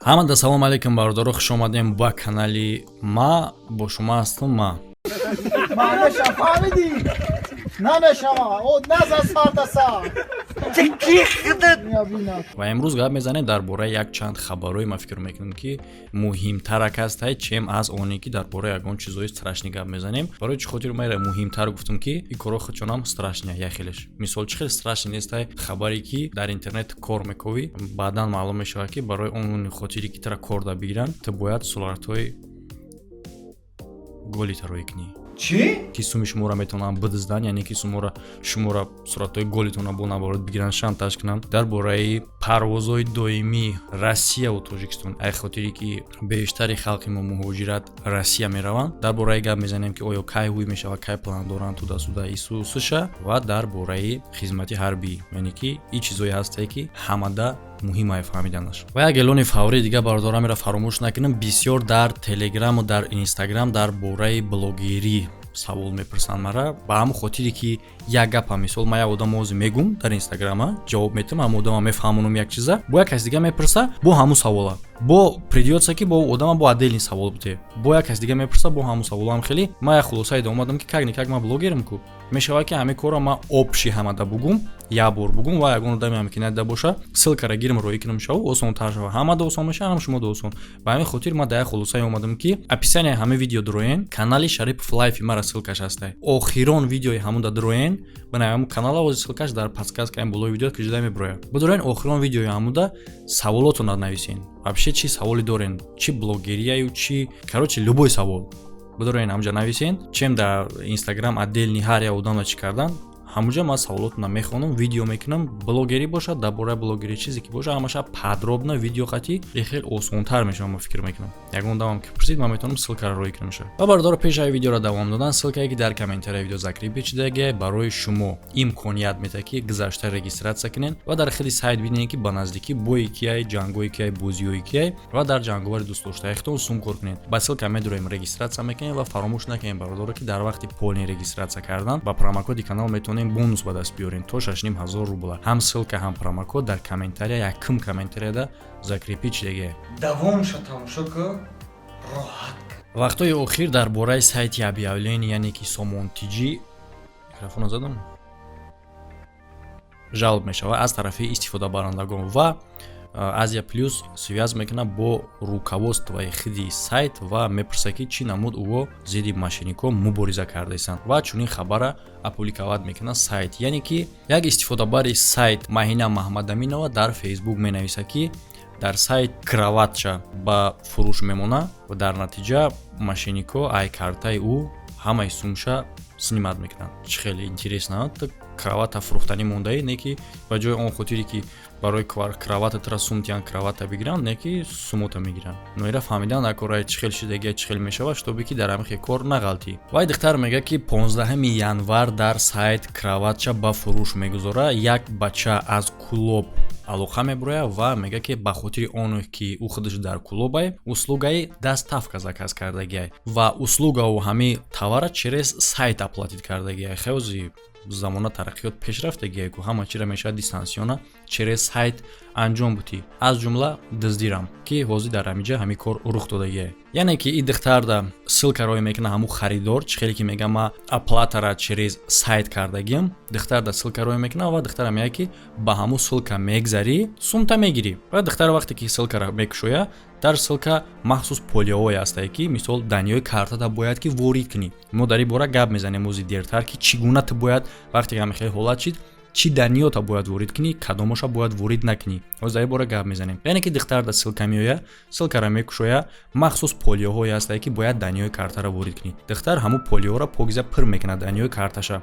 Ҳамада салом алейкум, бародаро, хуш омадем ба канали ма. Бо шумо ҳастам ма. Намеша, фаҳмидӣ? Намешава, о наза сардаса. Ва имрӯз гап мезанем дар бораи якчанд хабарҳое. Ман фикр мекунам, ки муҳимтарак ҳастай, чем аз оне ки дар бораи ягон чизҳои страшный гап мезанем. Барои чӣ хотир ман муҳимтар гуфтам, ки ин корҳо худшонам страшный як хелеш. Мисол, чӣ хел страшный нестай хабаре, ки дар интернет кор мековӣ, баъдан маълум мешавад, ки барои он хотире ки тура кор да бигиранд, ту бояд суратҳои голи тароӣ кунӣ. Чӣ? Ки суми шуморо метавонанд бидизданд, яъне ки сумора шуморо, суратҳои голитонро бо наворот бигиранд, шантаж кунанд. Дар бораи парвозҳои доимии Россияву Тоҷикистон, ай хотире ки бештари халқи мо муҳоҷират Россия мераванд, дар бораи гап мезанем, ки оё кай ҳуй мешавад, кай план доранд, туда-сюда, исусуша. Ва дар бораи хизмати ҳарбӣ, яъне ки ин чизҳое ҳастае, ки ҳамада муҳимае фаҳмиданаш. Ва як эълони фаврии дига, бародарам, ира фаромӯш накунем. Бисёр дар Телеграму дар Инстаграм дар бораи блогерӣ савол мепурсанд мара. Ба ҳамон хотире ки як гапа, мисол, ман як одам ози мегум дар Инстаграма, ҷавоб метам, ҳамон одама мефаҳмонам як чиза, бо як кас дига мепурса бо ҳамун савола, бо придётся ки бо одама бо отдельный савол бите, бо як кас дига мепурса бо ҳамун саволам. Хеле ман як хулосае омадам, ки как никак ман блогерам ку, мешавад, ки ҳамин корро ман общий ҳамада бугум, як бор бугум ва ягон одаме ҳам ки надида боша, ссылкара гирм, роӣ кунам, шаву осонтар шава, ҳамада осон меша, ҳам шумода осон. Ба ҳамин хотир ман дар як хулосае омадам, ки описанияи ҳамин видео дуроен, канали Шарипов Лайфи мара ссылкаш ҳастай, охирон видеои ҳамунда дуроен, бина, ҳамун канала ози ссылкаш дар подсказка ин болои видео ки ҷуда мебирояд. Бидуроен, охирон видеои ҳамуда саволотонро нависен. Вообще, чӣ саволе дорен, чӣ блогерияю, чӣ, короче, любой савол бидуроен, ҳамунҷа нависен, чем дар Инстаграм отдельный ҳар як одамро чӣ кардан. Ҳамуҷа ман саволотона мехонам, видео мекунам. Блогерӣ бошад, дар бораи блогерӣ чизе ки бошад, ҳамаша подробно видео қатӣ хел осонтар мешавад, ман фикр мекунам. Ягон одамам ки пурсид, ман метавонам ссылкаро роӣ кунам. Ва, бародаро, пеш аз видеоро давом додан, ссылкае ки дар комментарияи видео закрепить шудагия, барои шумо имконият медиҳад, ки гузашта регистрация кунед ва дар хели сайт бинед, ки ба наздикӣ бои кияй, ҷангои кияй, бозиҳои кияй ва дар ҷанговари дӯстдоштаи худтон сум кор кунед. Ба ссылка медуроем, регистрация мекунем. Ва фаромӯш накунем, бародаро, ки дар вақти полный регистрация кардан ба промокоди канал метавонем бонус ба даст биёрем то 6500 рубла. Ҳам ссылка, ҳам промокод дар комментария, якум комментарияда закрепить шудагия. Давомша тамошо кун, роҳат. Вақтҳои охир дар бораи сайти объявление, яъне ки Сомон Тиҷи, микрофона задам, жалб мешавад аз тарафи истифодабарандагон ва Азия Плюс связь мекунад бо руководствои худи сайт ва мепурсад, ки чӣ намуд ӯо зидди мошенникҳо мубориза кардаистанд. Ва чунин хабара опубликовать мекунад сайт, яъне ки як истифодабари сайт Маҳина Маҳмадаминова дар Фейсбук менависад, ки дар сайт кроватча ба фурӯш мемонад ва дар натиҷа мошенникҳо ай картаи ӯ ҳамаи сумша снимать мекунанд. Чӣ хеле интересно: кровата фурӯхтанӣ мондаи, не ки ба ҷои он хотире ки барои кровата тра сум тиҳанд, кровата бигиранд, не ки сумота мегиранд. Но ира фаҳмидан накорай, чӣ хел шидагия, чӣ хел мешавад, чтобы ки дар ҳамин кор нағалтӣ. Вай духтар мегӯяд, ки 15 январ дар сайт кроватча ба фурӯш мегузора. Як бача аз Кулоб алоқа мебурояд ва мегӯяд, ки ба хотири он ки ӯ худаш дар Кулобай, услугаи доставка заказ кардагиай ва услугау ҳамин товара через сайт оплатить кардагиай. Хелзи замона тараққиёт пешрафтагие ку, ҳама чиро мешавад дистанционно через сайт анҷом бутӣ, аз ҷумла дуздирам, ки ҳозир дар ҳамиҷа ҳамин кор рух додагие. Яъне ки и духтарда ссылка роӣ мекунад ҳамун харидор, чӣ хеле ки мегӯям, ма оплатара через сайт кардагиам. Духтарда ссылка роӣ мекунад ва духтара мегӯяд, ки ба ҳамун ссылка мегзарӣ, сумта мегирӣ. Ва духтар вақте ки ссылкара мекушояд, дар ссылка махсус полиҳое ҳастае, ки мисол данныеи картата бояд ки ворид кунӣ. Мо дар ин бора гап мезанем рӯзи дертар, ки чӣ гуна ту бояд, вақте ки ҳамин хеле ҳолат шид, чӣ данныеота бояд ворид кунӣ, кадомоша бояд ворид накунӣ. Ҳозир дар ин бора гап мезанем. Яъне ки духтар дар ссылка меояд, ссылкара мекушояд, махсус полиҳое ҳастае, ки бояд данныеи картаро ворид кунӣ. Духтар ҳамун полиҳоро покиза пур мекунад, данныеи карташа.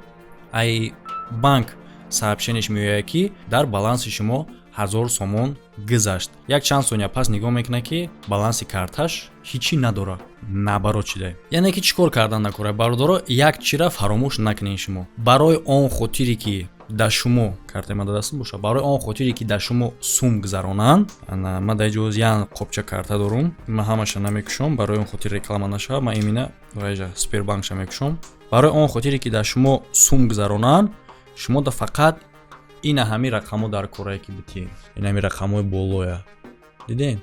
Ай банк сообщениеш меояд, ки дар баланси шумо 1000 сомон гузашт. Як чанд сония пас нигоҳ мекунад, ки баланси карташ ҳичӣ надорад, наоборот шуда. Яъне ки чӣ кор кардан накора? Бародаро, як чира фаромӯш накунед: шумо барои он хотире ки да шумо картаи ман дадастам боша, барои он хотире ки да шумо сум гузаронанд, ман дар ҷоз як қопча карта дорум, ман ҳамаша намекушом, барои он хотир реклама нашавад, ман имина вайжа Сбербанкша мекушом. Барои он хотире ки да шумо сум гузаронанд, шумо да фақат ина ҳамин рақамҳо дар корае ки битием, ин ҳамин рақамҳои болоя дидем.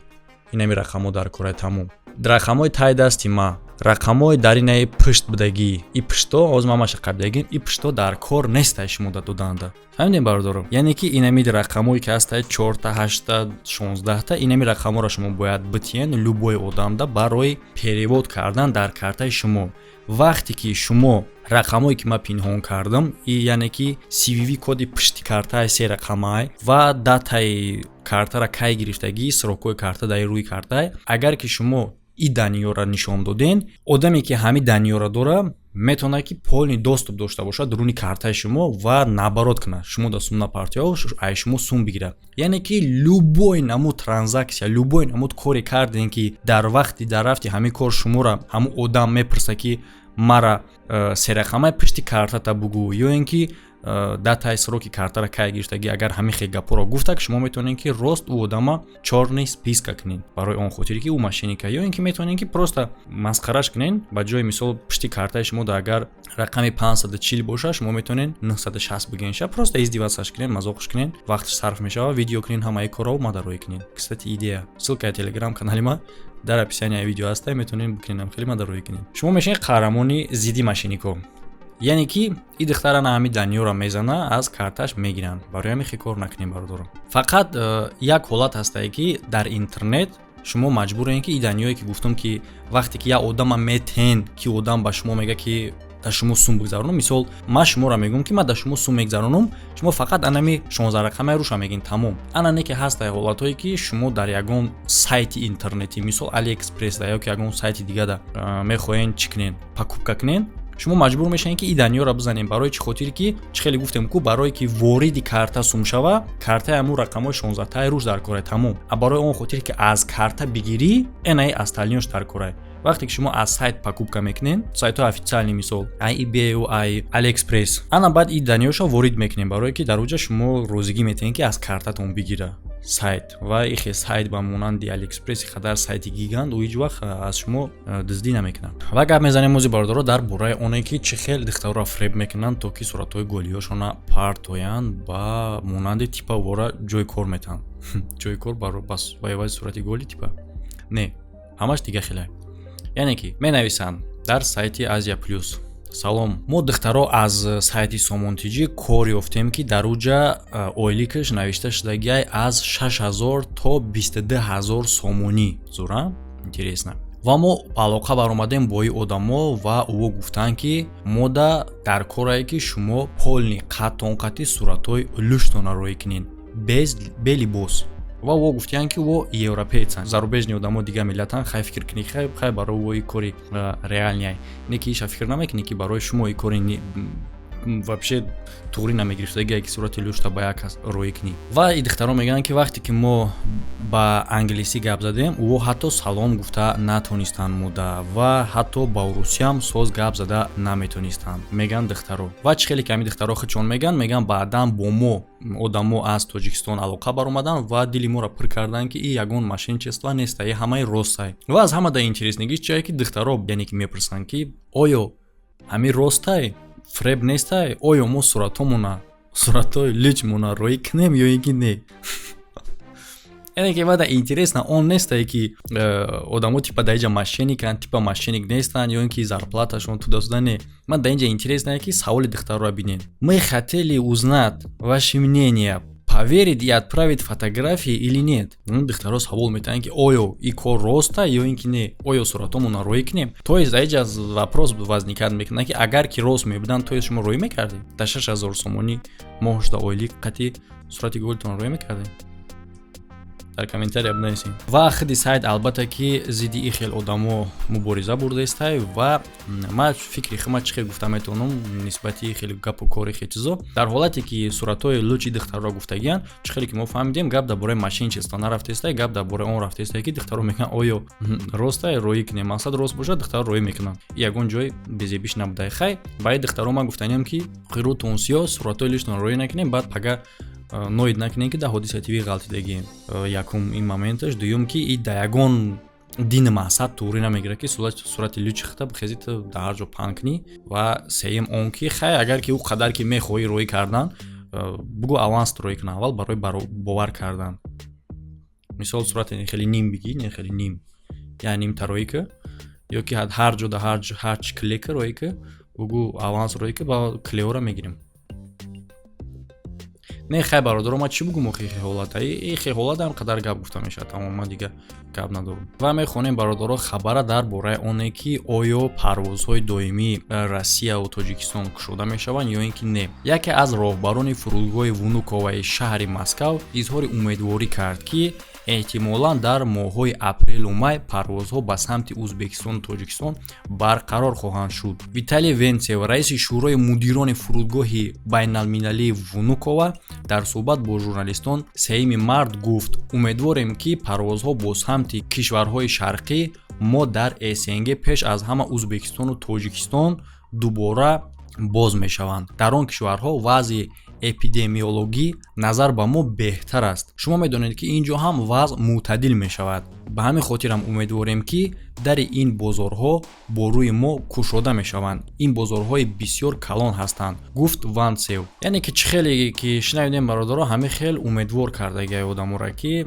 Инами рақамҳо дар кораи, тамом. Рақамҳои таи дасти ма, рақамҳои дар инаи пушт будагӣ, и пушто ҳозир ман маша қабидагим, и пушто дар кор нестай шумо да доданда. Фаҳмидем, бародаро? Яъне ки инами рақамҳое ки ҳастай, чорта, ҳашта, 16-та, инами рақамҳоро шумо бояд битиен любой одамда барои перевод кардан дар картаи шумо. Вақте ки шумо рақамҳое ки ман пинҳон кардам, и яъне ки CVV, коди пушти картаи се рақамай, ва датаи картара, кай гирифтагӣ, срокҳои карта дар рӯи картай, агар ки шумо и данныеро нишон доден, одаме ки ҳамин данныеро дора, метавонад ки полный доступ дошта бошад дуруни картаи шумо ва наоборот кунад, шумо да сум напартиё, ай шумо сум бигирад. Яъне ки любой намуд транзакция, любой намуд коре кардем, ки дар вақти дар рафти ҳамин кор шуморо ҳамун одам мепурса, ки мара серақамаи пушти картата бугӯ ё ин ки датаи сроки картара, кай гирифтагӣ, агар ҳамин хел гапҳоро гуфта, шумо метавонед, ки рост ӯ одама чёрный списка кунед, барои он хотире ки ӯ мошенника. Ё ин ки метавонед, ки просто масхараш кунед. Ба ҷои, мисол, пушти картаи шумо да агар рақами 540 боша, шумо метавонед 960 бигӯен ша, просто издеваться кунед, мазоқш кунед, вақтш сарф мешавад, видео кунед, ҳамаи корро мадароӣ кунед. Кстати, идея: ссылкаи телеграм канали ма дар описанияи видео ҳаста, метавонед бикунед, хеле мадароӣ кунед. Шумо мешавед қаҳрамони зидди мошеннико. Яъне ки и духтара на ҳами данныеро мезана, аз карташ мегиранд. Барои ҳамин хел кор накунем, бародаро. Фақат як ҳолат ҳастае, ки дар интернет шумо маҷбурем, ки и данныеое ки гуфтам, ки вақте ки як одама метен, ки одам ба шумо мега, ки дар шумо сум бигзаронам, мисол, ман шуморо мегӯям, ки ман дар шумо сум мегзаронам, шумо фақат анами 16 рақамаи руша мегин, тамом. Ана не ки ҳастае ҳолатҳое, ки шумо дар ягон сайти интернетӣ, мисол, Алиэкспресс да ё ки ягон сайти дигада, мехоҳен чӣ кунен, покупка кунен, шумо маҷбур мешавед, ки и данныеро бизанем. Барои чӣ хотире ки чӣ хеле гуфтем ку, барое ки вориди карта сум шава, картаи ҳамун рақамҳои 16-таи руш дар корай, тамом. А барои он хотире ки аз карта бигирӣ, энаи остальнош дар корай. Вақте ки шумо аз сайт покупка мекунед, сайтҳои официальный, мисол, ай eBay, ай Алиэкспресс, ана баъд и данныешо ворид мекунем, барое ки дар оҷа шумо розигӣ метиҳед, ки аз картатон бигира сайт. Ва ихе сайт ба монанди Алиэкспресс қадар сайти гигант, ӯ ҳеҷ вақт аз шумо дуздӣ намекунад. Ва гап мезанем ози, бародаро, дар бораи оне, ки чӣ хел духтарро фреб мекунанд, то ки суратҳои голиёшона партоянд, ба монанди типа вора ҷои кор метаҳанд, ҷои кор ба ивази сурати голи. Типа не, ҳамаш дига хеле. Яъне ки менависанд дар сайти Азия Плюс: «Салом, мо духтаро аз сайти Сомонтиҷӣ кор ёфтем, ки дар уҷа ойликаш навишта шудагиай аз 6000 то 22 000 сомонӣ». Зура, интересно. «Ва мо алоқа баромадем бо ин одамо ва ӯо гуфтанд, ки мода дар корае, ки шумо полный қаттон-қати суратҳои лӯштона роӣ кунед, без бе либос». Ва во гуфтиянд, ки во европейцанд, зарубежный одамо, дигар миллатанд. Хай, фикр кунӣ, хай, барои во и кори реальный не, ки иша фикр намекунӣ, ки барои шумо и кори вообще туғрӣ намегирифтагие, ки сурати лӯшта ба як кас роӣ кунӣ. Ва и духтаро мегӯянд, ки вақте ки мо ба англисӣ гап задем, ӯ ҳатто салом гуфта натонистанд муда ва ҳатто ба урусиям соз гап зада наметонистанд, мегӯянд духтаро. Ва чӣ хеле ки ҳамин духтаро худшон мегӯянд, баъдан бо мо одамо аз Тоҷикистон алоқа баромаданд ва дили моро пур карданд, ки и ягон мошенничество неста, и ҳамаи ростай. Ва аз ҳама да интереснигиш чие, ки духтаро, яъне ки мепурсанд, ки оё ҳамин ростай, фреб нестай, оё мо суратҳомона, суратҳои личмона роӣ кунем ё ин ки не? Яъне ки бада интересно он нестае, ки одамо типа дар инҷа мошенниканд, типа мошенник нестанд, ё ин ки зарплаташон туда-сюда, не. Ман дар инҷа интересное, ки саволи духтарро бинед: «Мы хотели узнать ваше мнение, поверить и отправить фотографии или нет?» Духтаро савол метаҳанд, ки оё и кор роста ё ин ки не, оё суратҳомонро роӣ кунем? То есть дар инҷа вопрос возникать мекунад, ки агар ки рост мебуданд, то есть шумо роӣ мекардед? Дар 6000 сомонӣ моҳшуда ойлик қати сурати голитон роӣ мекардед? Дар комментария бинависед. Ва худи сайт, албатта, ки зидди ин хел одамо мубориза бурдаистай. Ва ман фикри хума чӣ хел гуфта метавонам нисбати хеле гапу кори хел чизо: дар ҳолате ки суратҳои лучи духтарро гуфтагиянд, чӣ хеле ки мо фаҳмидем, гап дар бораи мошенничество нарафтаистай, гап дар бораи он рафтаистай, ки духтаро мегӯянд, оё ростай, роӣ кунем? Мақсад рост бошад, духтаро роӣ мекунанд, ягон ҷой безебиш набудай. Хай, ба ин духтаро ман гуфтаниям, ки рӯтон сиёҳ, суратҳои лучтон роӣ накунем, баъд пага ноид накунем, ки дар Ҳодиса ТВ ғалтидагием. Якум ин моменташ. Дуюм, ки и да ягон дини мақсад туғрӣ намегирад, ки сурати лучи хита бихези, ту дар ҳар ҷо паҳн кунӣ. Ва сеюм он ки, хай, агар ки ӯ қадар ки мехоҳӣ роӣ кардан, бугӯ, аванс роӣ кун аввал барои бовар кардан. Мисол, сурати хеле ним бигӣ, не, хеле ним, я ним тароӣ ка, ё ки ҳар ҷода ҳарчи клека роӣ ка, бугӯ, аванс роӣ ка, ба клеора мегирем. Не, хай, бародаро, ман чӣ бугум охи? Хе ҳолата, хе ҳолат ҳам қадар гап гуфта мешавад, тамом, ман дига гап надорам. Ва мехонем, бародаро, хабара дар бораи оне, ки оё парвозҳои доимии Россияву Тоҷикистон кушода мешаванд ё ин ки не. Яке аз роҳбарони фурудгоҳи Внуковаи шаҳри Москав изҳори умедворӣ кард, ки эҳтимолан дар моҳҳои апрелу май парвозҳо ба самти Ӯзбекистону Тоҷикистон барқарор хоҳанд шуд. Виталий Венцев, раиси шӯрои мудирони фурудгоҳи байналмилалии Внукова, дар суҳбат бо журналистон 3 март гуфт: «Умедворем, ки парвозҳо бо самти кишварҳои шарқӣ мо дар СНГ, пеш аз ҳама Ӯзбекистону Тоҷикистон, дубора боз мешаванд. Дар он кишварҳо вазъи эпидемиологӣ назар ба мо беҳтар аст. Шумо медонед, ки ин ҷо ҳам вазъ мӯътадил мешавад. Ба ҳамин хотирам умедворем, ки дари ин бозорҳо бо рӯи мо кушода мешаванд. Ин бозорҳои бисёр калон ҳастанд», гуфт Ванцев. Яъне ки чӣ хеле ки шунавидем, бародаро, ҳамин хел умедвор кардагиай одаморо, ки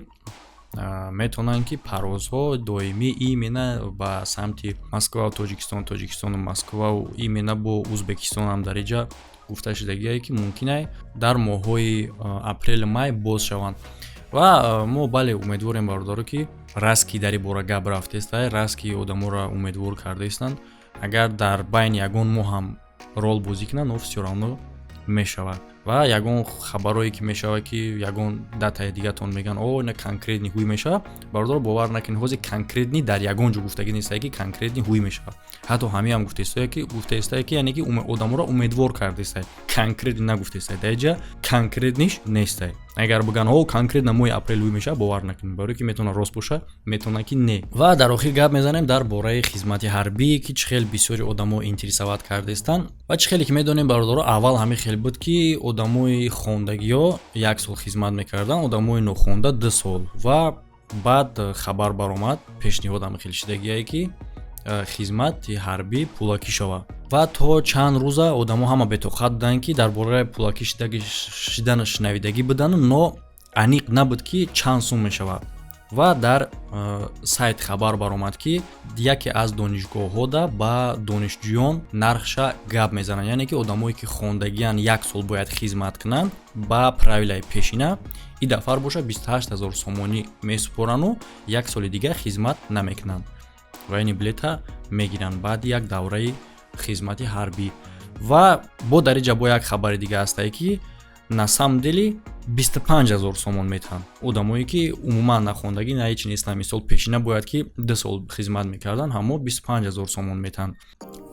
метавонанд, ки парвозҳо доимӣ именно ба самти Москвау Тоҷикистон, Тоҷикистону Москвау, именно бо Ӯзбекистон ҳам дар иҷа гуфта шудагие, ки мумкин дар моҳҳои апрелу май боз шаванд. Ва мо, бале, умедворем, бародаро, ки раст ки дар ин бора гап рафтеста, раст ки одаморо умедвор кардаистанд. Агар дар байни ягон моҳ ҳам рол бозӣ кунанд, но всё равно мешавад. Ва ягон хабарое ки мешавад, ки ягон датаи дигатон мегӯянд, о, ина конкретный ҳуй мешавад, бародаро, бовар накунед. Ҳозир конкретный дар ягон ҷо гуфтагӣ нестае, ки конкретный ҳуй мешавад. Ҳатто ҳамиам гуфтаистае, ки яъне ки одаморо умедвор кардаистае, конкретный нагуфтаистае. Дар иҷа конкретный ш нестае. Агар бигӯянд, о, конкретно моҳи апрел ҳуй мешавад, бовар накунед, барое ки метавонад рост боша, метавонад ки не. Ва дар охир гап мезанем дар бораи хизмати ҳарбӣ, ки чӣ хел бисёри одамо интересовать кардаистанд. Ва чӣ хеле ки медонем, бародаро, аввал ҳамин хел буд, ки одамои хондагиҳо як сол хизмат мекарданд, одамои нохонда 2 сол. Ва баъд хабар баромад, пешниҳод ҳамин хел шидагие, ки хизмати ҳарбӣ пулакӣ шавад. Ва то чанд рӯза одамо ҳама бетоқат буданд, ки дар бораи пулакӣ шидана шунавидагӣ буданд, но аниқ набуд, ки чанд сум мешавад. Ва дар сайт хабар баромад, ки яке аз донишгоҳҳода ба донишҷӯён нархша гап мезананд, яъне ки одамое ки хондагиян, як сол бояд хизмат кунанд ба правилаи пешина, и дафъар бошад, 28 000 сомонӣ месупорану як соли дигар хизмат намекунанд, военный билета мегиранд баъди як давраи хизмати ҳарбӣ. Ва бо дар иҷа бо як хабари дига ҳастае, ки на самом деле 25 000 сомон метаҳанд одамое ки умуман нахондагӣ, на ҳеч нестанд. Мисол, пешина бояд ки 2 сол хизмат мекарданд, ҳамо 25 000 сомон метаҳанд.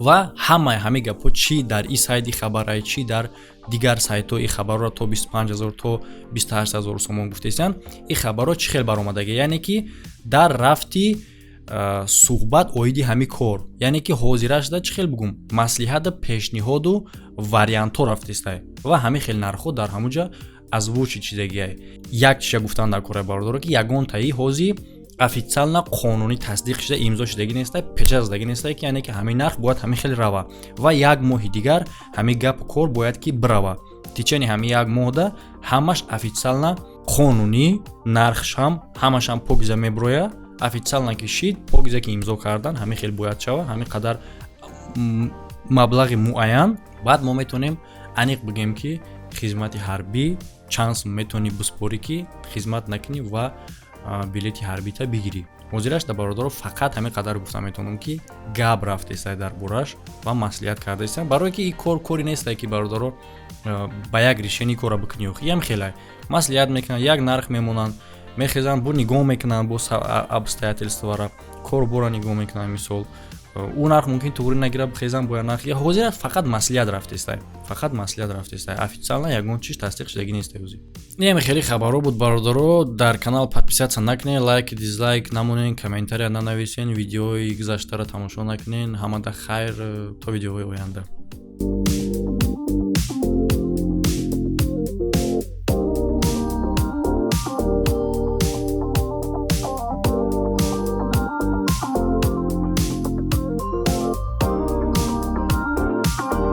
Ва ҳамаи ҳамин гапҳо, чӣ дар ин сайти хабарай, чӣ дар дигар сайтҳо, ин хабарро то 25 000, то 28 000 сомон гуфтаистанд. Ин хабарҳо чӣ хел баромадагӣ? Яъне ки дар рафти суҳбат оиди ҳамин кор, яъне ки ҳозира шуда, чӣ хел бугум, маслиҳату пешниҳоду вариантҳо рафтистай ва ҳамин хел нархҳо дар ҳамун ҷа озвучить чизагиай. Як чиза гуфтан дар кораи, бародаро, ки ягонтаи ҳозир официально қонунӣ тасдиқ шуда, имзо шудагӣ нестай, печать задагӣ нестай, ки яъне ки ҳамин нарх бояд ҳамин хел рава. Ва як моҳи дигар ҳамин гапу кор бояд ки бирава. Течение ҳамин як моҳда ҳамаш официально қонунӣ, нархшам, ҳамашам покиза меброя. Официально ки шид, покиза ки имзо кардан, ҳамин хел бояд шава, ҳамин қадар маблағи муайян, баъд мо метавонем аниқ бигӯем, ки хизмати ҳарбӣ чанд сум метавонӣ биспорӣ, ки хизмат накунӣ ва билети ҳарбита бигирӣ. Ҳозираш да, бародаро, фақат ҳамин қадар гуфта метавонам, ки гап рафтестай дар бораш ва маслиҳат кардаистам, барое ки ин кор коре нестай, ки, бародаро, ба як решение кора бикунӣ. Охи ям хелай маслиҳат мекунанд, як нарх мемонанд, мехезанд, бо нигоҳ мекунанд, бо обстоятельство ра, корбора нигоҳ мекунанд. Мисол, ӯ нарх мумкин туғри нагирад, бихезанд, бояд нарх. Ҳозир фақат маслиҳат рафтестай, фақат маслиҳат рафтестай, официально ягон чиз тасдиқ шудагӣ нестай. Ҳозир инаме хеле хабарҳо буд, бародаро. Дар канал подписаться накунед, лайк, дизлайк намонед, комментария нанависен, видеои гузаштаро тамошо накунед. Ҳамада хайр, то видеоҳои оянда.